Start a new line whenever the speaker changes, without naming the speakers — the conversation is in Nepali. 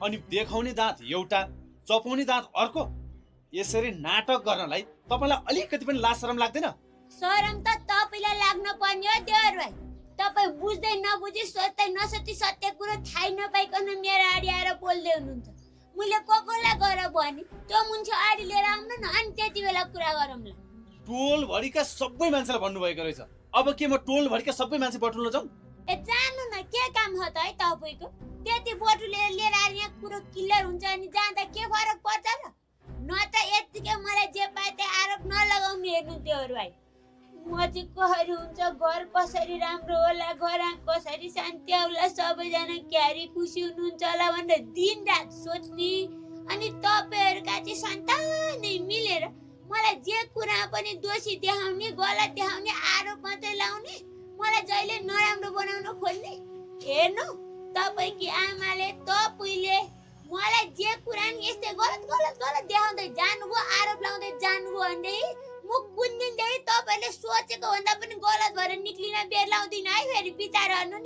अनि देखाउने दाँत एउटा चपाउने दाँत अर्को। यसरी नाटक गर्नलाई तपाईलाई अलिकति पनि लाज शरम लाग्दैन?
शरम त तपाईलाई लाग्न पर्ने हो देवर भाइ। तपाईँ बुझ्दै नबुझी सोच्दै नसोची सत्य कुरो थाहै नपाइकन मेरो आडी आएर बोल्दै हुनुहुन्छ। मैले कसलाई गर भने त्यो मुन्छे आडी लिएर आउनु न, अनि त्यति बेला कुरा गरौँला।
टोलभरिका सबै मान्छेलाई भन्नुभएको रहेछ। अब के म टोलभरिका सबै मान्छे बटुल्न जाउँ?
ए जानु न, के काम हो त है तपाईँको? त्यति बटुलेर लिएर आएर यहाँ कुरो क्लियर हुन्छ अनि जाँदा के फरक पर्छ र? न त यतिकै मलाई जे पाए त्यही आरोप नलगाउनु हेर्नु देवर भाइ। म चाहिँ कहरी हुन्छ, घर कसरी राम्रो होला, घर कसरी शान्ति आउला, सबैजना क्यारी खुसी हुनुहुन्छ होला भनेर दिन रात सोच्ने। अनि तपाईँहरूका चाहिँ सन्तानै मिलेर मलाई जे कुरा पनि दोषी देखाउने, गलत देखाउने, आरोप मात्रै लाउने, मलाई जहिले नराम्रो बनाउन खोज्ने। हेर्नु, तपाईँकी आमाले तपाईँले मलाई जे कुरा नि यस्तै गलत गलत गलत देखाउँदै जानुभयो, आरोप लाउँदै जानुभयो भनेदेखि म कुन दिनदेखि तपाईँले सोचेको भन्दा पनि गलत भएर निक्लिन बेर लाउँदिनँ है। फेरि विचार गर्नु।